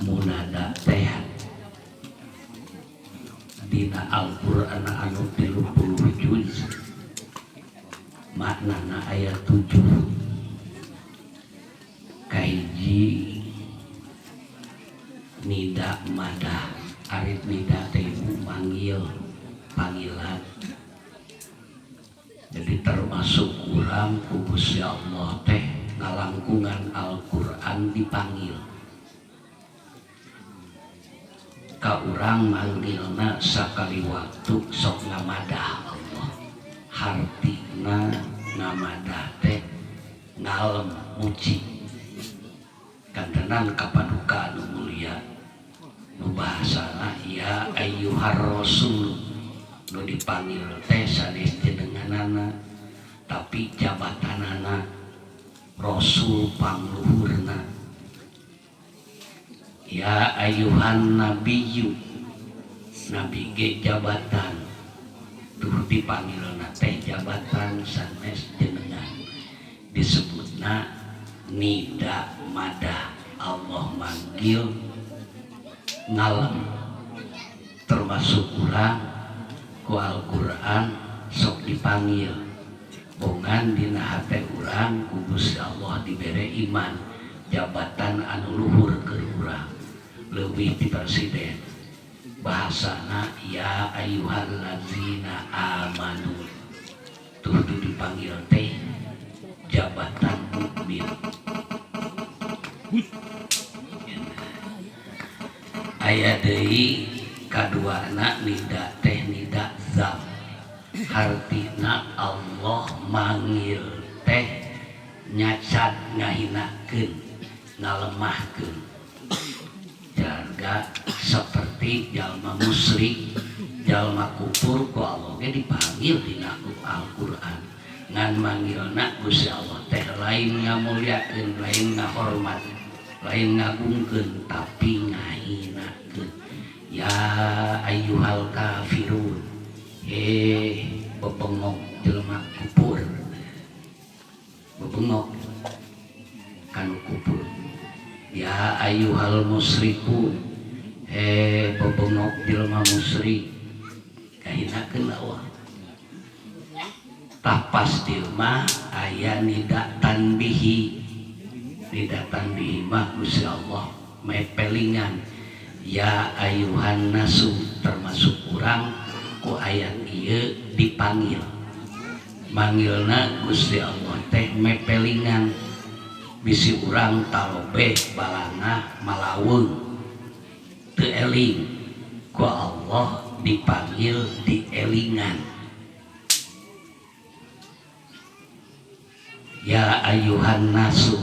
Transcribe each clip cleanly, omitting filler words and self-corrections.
Munada teh dina Al-Qur'an anu 30 juz maknana aya 7. Kahiji nida madah, ari nida teh ibu manggil, panggilan. Jadi termasuk urang ku Gusti Allah teh ngalangkungan Al-Qur'an dipanggil. Ka urang manggilna sakali waktu sok ngamadah Allah. Hartina ngamadah teh ngalem muji. Kantenan ka paduka anu mulia. Nu bahasana ya ayyuhar rasul, nu dipanggil teh sanes jenenganana tapi jabatanana rasul pangluhurna. Ya ayuhan nabiyyu, nabi ge jabatan tuh dipanggilna teh jabatan sanes jenengan, disebutna nida madah. Allah manggil ngalem termasuk urang ku Al-Qur'an sok dipanggil bongan dina hate urang ku Gusti Allah dibere iman jabatan anu luhur keur urang leuwih ti presiden. Bahasana ya ayyuhallazina amanu, tuh dipanggil teh jabatan mukmin. Aya deui kaduana nida teh nida zam, hartina Allah manggil teh nyacad ngahinakeun ngalemahkeun jarga seperti jalma musyrik jalma kufur ku Allah ge dipanggil dina Al-Qur'an. Ngan manggilna Gusti Allah teh lain ngamulyakeun, lain ngahormat, lain ngagungkeun, tapi ngahinakeun. Ya ayyuhal kafirun, bebengok jelema kufur, bebengok kanu kufur. Ya ayyuhal musyrikun, bebengok jelema musyrik, kahinakeun Allah. Tah pasti mah aya nida tanbihi, nida tanbihi mah Gusti Allah mepelingan ya ayuhan nasu, termasuk urang ku ayat ieu dipanggil. Manggilna Gusti Allah teh mepelingan bisi urang talobeh balangah malaweung teu eling, ku Allah dipanggil dielingan. Ya ayuhan nasu,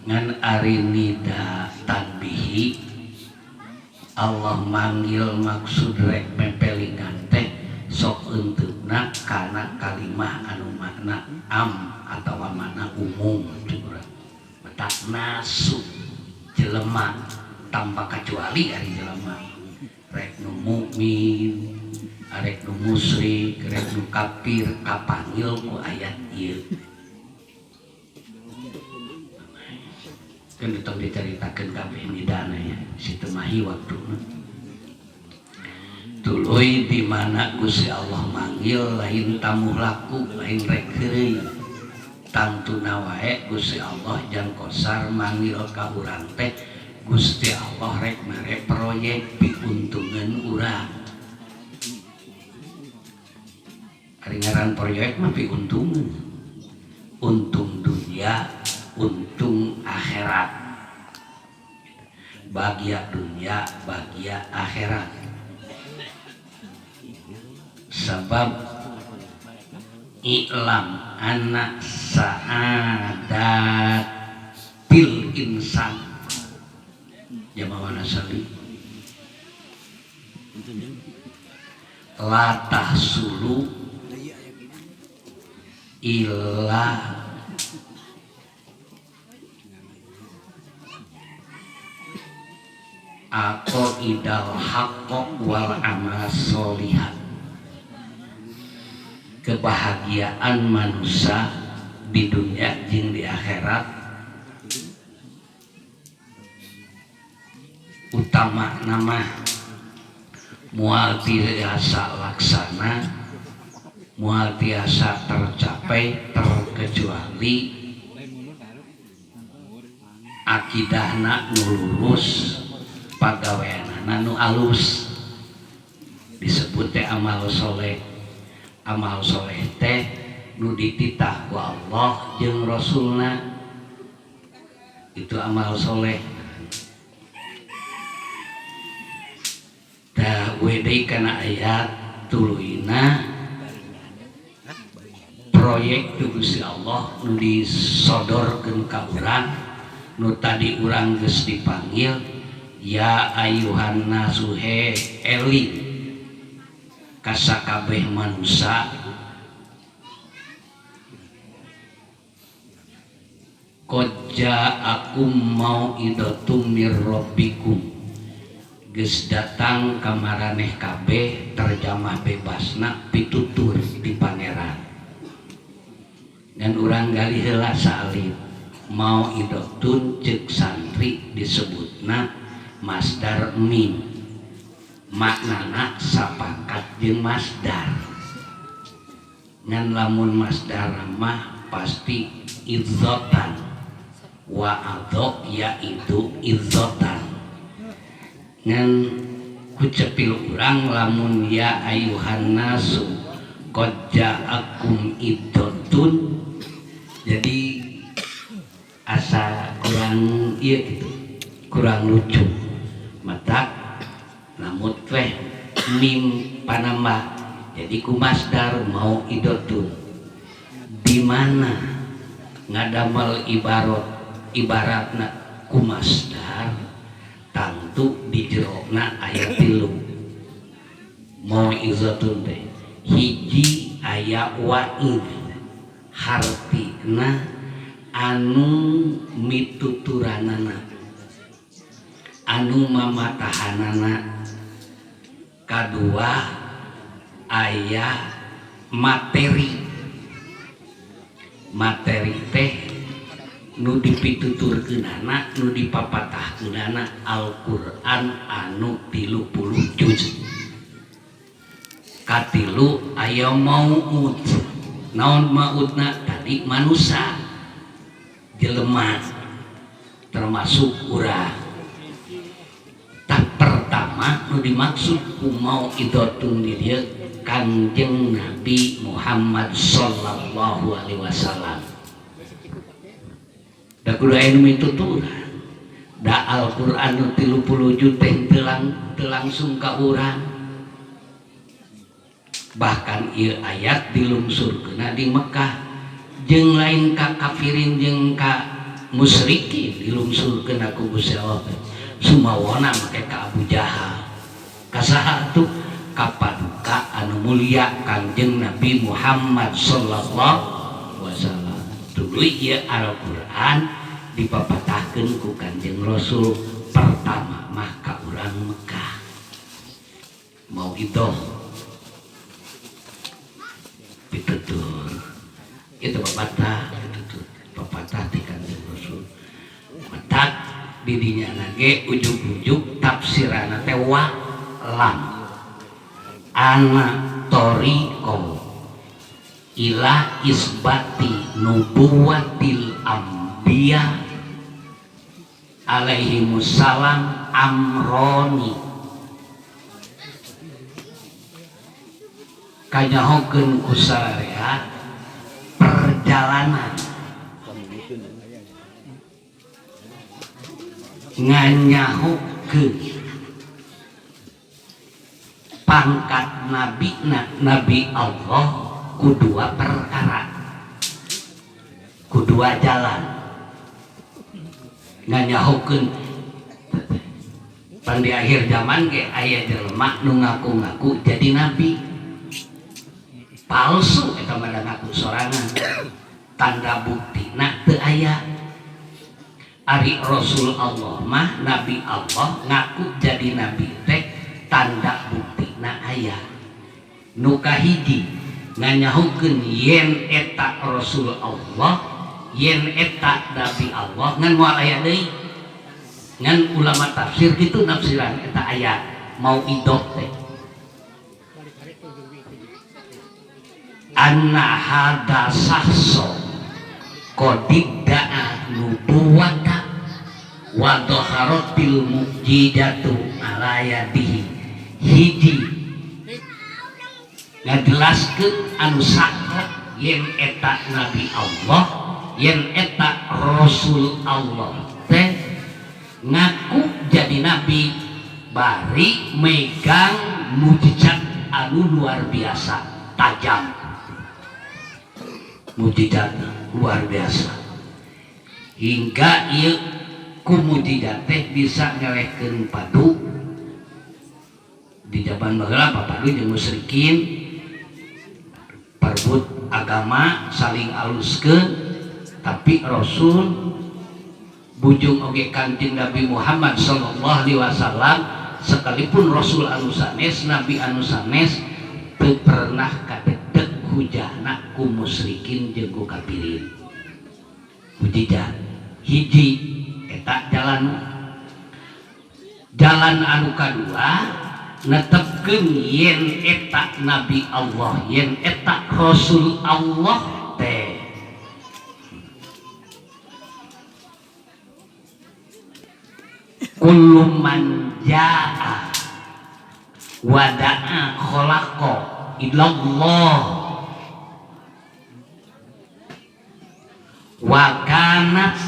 ngan ari nida tanbihi Allah manggil maksud rek mepelingan teh sok eunteuna kana kalimah anu makna am atawa makna umum urang. Matak nasu jelema tanpa kecuali ari jelema rek nu mukmin arek nu musyrik rek nu kafir kapanggil ku ayat ieu. Kan tong dicaritakeun kabeh nidana ya situ mahi waktuna. Tuluy di mana Gusti Allah manggil lain tamu laku lain rek heureuy, tangtuna wae Gusti Allah jang kosar manggil ka urang teh Gusti Allah rek mere proyek piuntungan urang. Ari ngaran proyek mah piuntungan, untung dunia untung akhirat, bahagia dunia bahagia akhirat. Sebab i'lam anak sa'adatil insan jamaah nasali la tahsulu illa aqaidal haqqo wal amal sholihat. Kebahagiaan manusia di dunia jeung di akhirat Utama nama moal tiasa laksana, moal tiasa tercapai terkecuali akidahna nu lurus, pagaweanana nu alus. Disebut teh amal soleh. Amal soleh teh nu dititah ku Allah jeung Rasulna, itu amal soleh. Tah we deui kana ayat tuluyna proyek tu Gusti Allah nu disodorkeun ka urang, nu tadi urang geus dipanggil ya ayuhan nasu he eling kasakabeh manusia qad ja'akum mau'idatum mir rabbikum, geus datang ka maraneh kabeh terjemah bebasna pitutur di pangeran. Ngan urang gali heula saalip mau'idatun ceuk santri disebutna masdar mim, maknana sapangkat jeung masdar. Ngan lamun masdar mah pasti idzatan wa adho yaitu idzatan. Ngan kucepil urang lamun ya ayuhan nasu qad ja'akum idzatun, jadi asa kurang ieu gitu, kurang lucu. Matak namut weh mim panambah jadi ku masdar mau idotun. Di mana ngadamel ibarat ibaratna ku masdar tangtu di jerona aya 3 mau izatun teh. Hiji aya wa'id, hartina anu mituturanana, anu mamatahanana. Kadua aya materi, materi teh nu dipituturkeunana, nu dipapatahkeunana Al-Qur'an anu 30 juz. Katilu aya maut. Naon mautna? Tadi manusia, jelema termasuk urang. Tah pertama nu dimaksud ku mauidotun di dieu Kangjeng Nabi Muhammad sallallahu alaihi wasallam. Da kudu aya nu mituturan. Da Al-Qur'an nu 30 juz teh teu langsung ka urang. Bahkan ieu ayat dilungsurkeunna di Mekah jeung lain ka kafirin jeung ka musyrikin dilungsurkeunna ku Gusti Allah. Sumawona make ka Abu Jahal. Ka saha atuh? Ka paduka anu mulia Kangjeng Nabi Muhammad sallallahu alaihi wasallam. Tuluy ieu Al-Qur'an dipapatahkeun ku Kangjeng Rasul pertama mah ka urang Mekah. Mau itu pitutur itu pepatah, pitutur pepatah ti Kangjeng Rasul. Matak didinya nage ujug-ujug tafsirana teh wa lam ana tariqo ila isbati nubuwatil anbiya alaihi musallam amroni, kanyahokeun ku sararea perjalanan nganyahokeun pangkat nabina nabi Allah ku dua perkara, ku dua jalan. Nganyahokeun pan di akhir zaman ge aya jelema nu ngaku-ngaku jadi nabi palsu, eta mah ngaku sorangan, tanda buktina teu aya. Ari Rasul Allah mah nabi Allah ngaku jadi nabi teh tanda buktina aya. Nu kahiji nganyahokeun yen eta Rasul Allah, yen eta nabi Allah, ngan moal aya deui. Ngan ulama tafsir gitu nafsiran eta ayat mauidoh teh. Anna hada sahso qadidda'a nubuwata wa dhaharatil mukjizatu ala yadihi. Hiji ngajelaskeun anu saklek yen eta nabi Allah, yen eta rasul Allah teh ngaku jadi nabi bari megang mukjizat anu luar biasa tajam, mukjizat luar biasa hingga ieu ku mukjizat teh bisa ngelehkeun padu. Di zaman baheula padu jeung musyrikin perebut agama saling aluskeun, tapi Rasul bujung oge Kanjeng Nabi Muhammad sallallahu alaihi wasallam sekalipun Rasul anu sanes, Nabi anu sanes teu pernah kadedeg hujahna ku musyrikin jeung ku kafirin. Mukjizat hiji eta jalan. Jalan anu kadua netepkeun yen eta Nabi Allah, yen eta Rasul Allah teh kullu man jaa wa da'a khalaqa ilallah wa kanat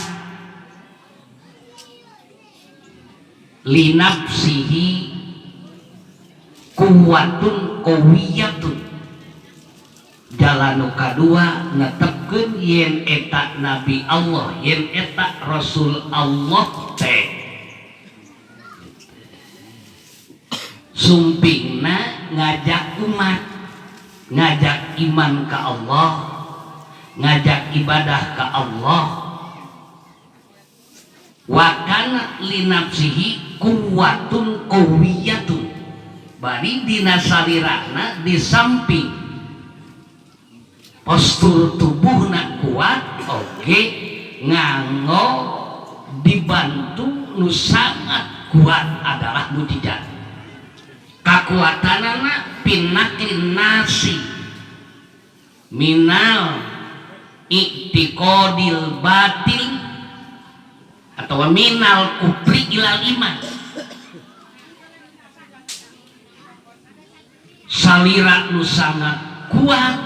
linafsihi kuwatun qawiyatun. Jalan nu kadua netepkeun yen eta Nabi Allah, yen eta Rasul Allah teh sumpingna ngajak umat, ngajak iman ka Allah, ngajak ibadah ka Allah. Wa kanat linafsihi kuwatun qawiyatun. Bari dina salirana di samping postur tubuhna kuat oge nganggo dibantu nu sangat kuat adalah mukjizat. Kakuatanana pinaklin nasi minal i'tiqadil batil atau minal kufri ilal iman. Salira nu sangat kuat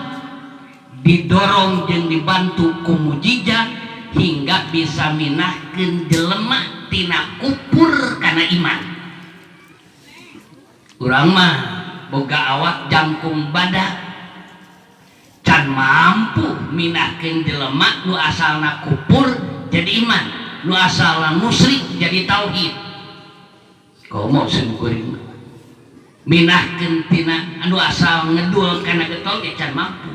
didorong jeung dibantu ku mukjizat hingga bisa minahkeun jelema tina kupur kana iman. Urang mah boga awak jangkung badak can mampu minahkeun jelema nu asalna kupur jadi iman, nu asalna musyrik jadi tauhid. Komo sing kuring minahkeun tina anu asal ngedul kana getol ge can mampu.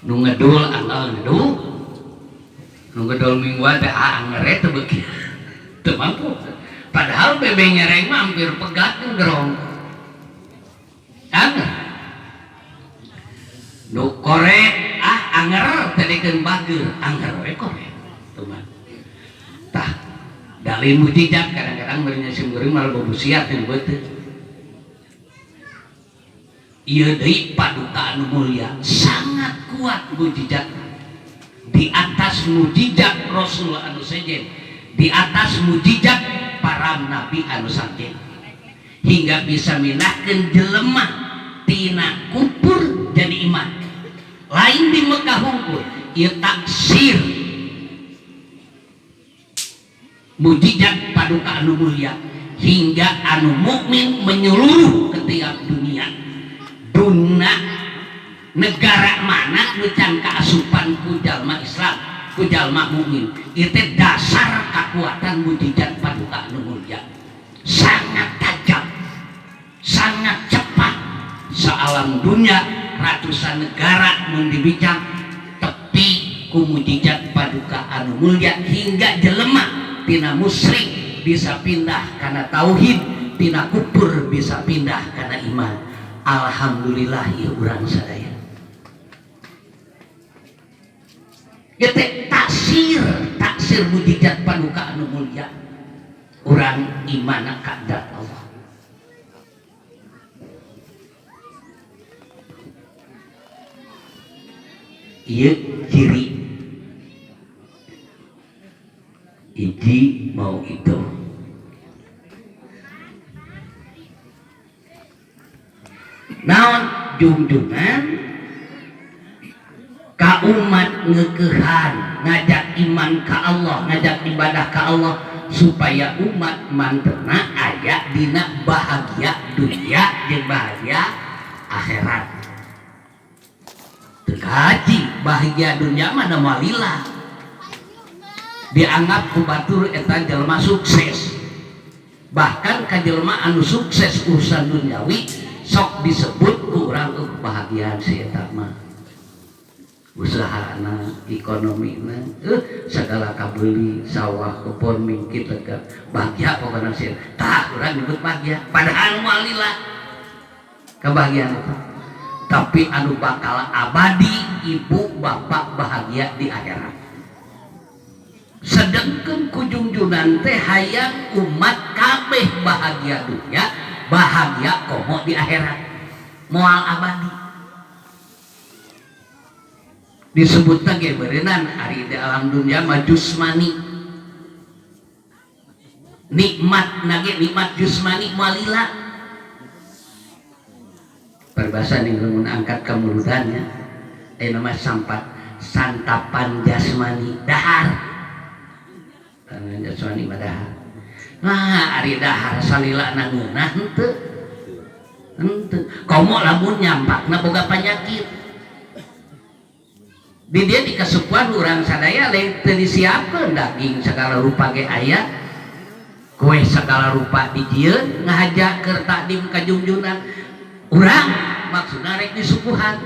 Nu ngedul angel ngedul, nu ngedul mingguan teh angere teu beuki teu mampu. Padahal bebe nyereng mah hampir pegat gerong. Anger. Nu korek anger tadikeun bageur, anger we korek. Tuh mah. Tah dalil mukjizat kadang-kadang bari sim kuring malah bobusiat teh beuteung. Ieu deui paduka anu mulia sangat kuat mukjizat. Di atas mukjizat Rasul anu sejen, di atas mukjizat para nabi anu sanjen, hingga bisa minahkeun jelema tina kupur jadi iman. Lain di Mekah hungkul, ieu taksir mukjizat paduka anu mulia hingga anu mukmin menyeluruh ke tiap dunia. Duna negara mana nu can kaasupan ku jalma Islam, ku jalma mukmin. Ieu teh dasar kakuatan mukjizat paduka anu mulia. Sangat tajam, sangat cepat. Saalam dunia ratusan negara mun dibicang tepi ku mukjizat paduka anu mulia hingga jelema tina musyrik bisa pindah kana tauhid, tina kufur bisa pindah kana iman. Alhamdulillah ieu urang sadaya. Ieu teh taksir, naksir mujizat paduka anu mulia. Urang imana ka zat Allah. Ieu ciri hiji mau itu. Naon jungjungan ka umat ngeukehan ngajak iman ka Allah, ngajak ibadah ka Allah supaya umat mantena aya dina bahagia dunia jeung bahagia akhirat. Teu kaji bahagia dunia mah da moal lila. Dianggap ku batur eta jelema sukses. Bahkan ka jelema anu sukses urusan duniawi sok disebut ku urang kebahagiaan si eta mah. Usahana, ekonomina, segala kabeli, sawah, kebon, mingkit lega, bahagia pokokna sih. Tah urang nyebut bahagia, padahal moal lila kebahagiaan itu. Tapi anu bakal abadi ibu bapak bahagia di akhirat. Sedengkeun kujungjunan teh hayang umat kabeh bahagia dunia, bahagia komo di akhirat, moal abadi. Disebutna ge beureunan ari di alam dunia mah jusmani. Nikmat nage nikmat jusmani moal lila. Paribasa ning lamun angkat ka muludannya aya nama sampat santapan jasmani dahar. Tangan jasmani mah dahar. Nah ari dahar salila na ngeunah henteu. Henteu. Komo lamun nyampakna boga panyakit. Di dia di kasupuan urang sadaya lain teu disiapkeun daging segala rupa ge aya, kue segala rupa dijieun ngahaja keur takdim ka jungjungan. Urang maksudna rek disuguhan.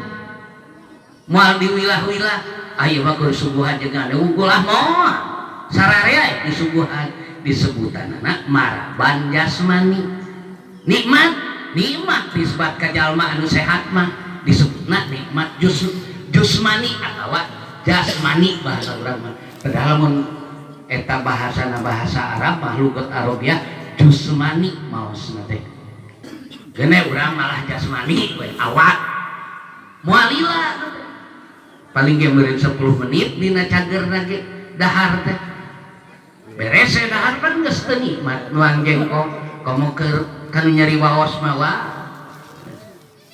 Moal diwilah-wilah, aya mah keur suguhan jeung anu unggul ah moal. Sararea disuguhan disebutanana maraban jasmani. Nikmat, nikmat disebut ka jalma anu sehat mah disebutna nikmat jusmani atawa jasmani bahasa urang mah. Padahal mun eta bahasana bahasa Arab mah lugat Arabiah jusmani maosna teh. Gene urang malah jasmani we awak. Moal lila paling ge meureun 10 menit dina cagerna ge dahar teh. Beres we dahar pan geus teu nikmat nuang jengkok komo keur kanu nyeri waos mah wah.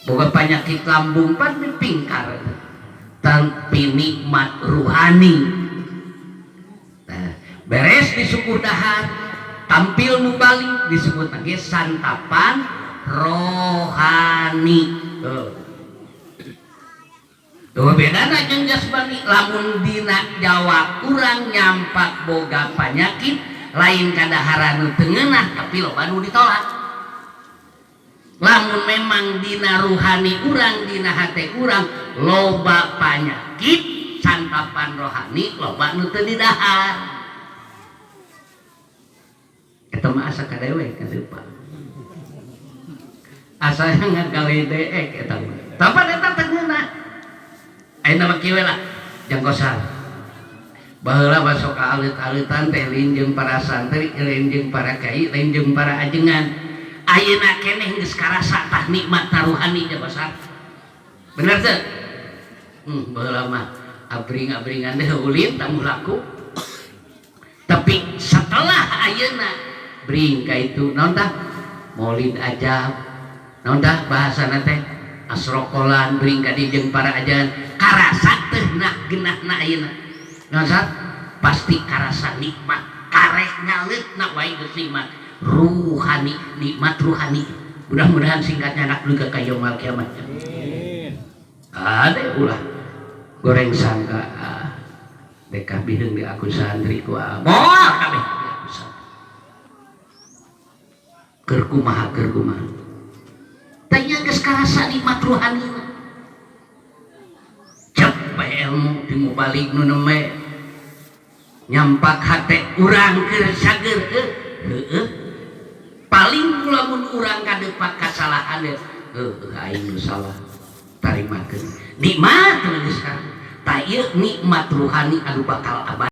Boga panyakit lambung pan pingkar. Tapi nikmat ruhani. Nah, beres disuguh dahar, tampil mubalik disebut lagi santapan rohani. Tuh. Tuh bedana jeung jasmani, lamun dina Jawa kurang nyampak boga panyakit lain kadaharan nu teu ngeunah tapi loba nu ditolak. Lamun memang dina ruhani urang, dina hate urang loba panyakit, santapan rohani loba nu teu didahar. Eta mah asa kadewe kadeupa. Asa ngagaledeek eta mah. Tapi eta teu ngeunah. Ayeuna mah kieu we lah, jangkosar. Baheula mah sok aleut-aleutan teh lain jeung para santri, lain jeung para kiai, lain jeung para ajengan. Ayeuna keneh geus karasa tah nikmat ruhani jangkosar. Bener teu? Baheula mah abring-abringan teh ulin tamu laku. Tapi setelah ayeuna bring ka itu naon tah? Maulid ajab. Naon tah bahasana teh? Asrokolan bring ka dieu jeung para ajaran karasa teh nah geunahna ayeuna. Naon sat? Pasti karasa nikmat, karek nyaleutna wae geus nikmat. Ruhani, nikmat ruhani. Mudah-mudahan singkatnya anak juga ka yaumul kiamat. Amin. Ade ulah goreng sangka ah, deka biheung di aku santri ku ah. Moal kabeh di aku santri. Keur kumaha keur kumaha. Tanya geus karasa nikmat ruhani. Cep bae ilmu di mubalik nu nembe nyampak hate urang keur sager heueuh. Paling lamun urang kadepak kasalahan heueuh aing nu salah tarimakeun. Nikmat geus sekarang. Tah ieu nikmat ruhani anu bakal abadi.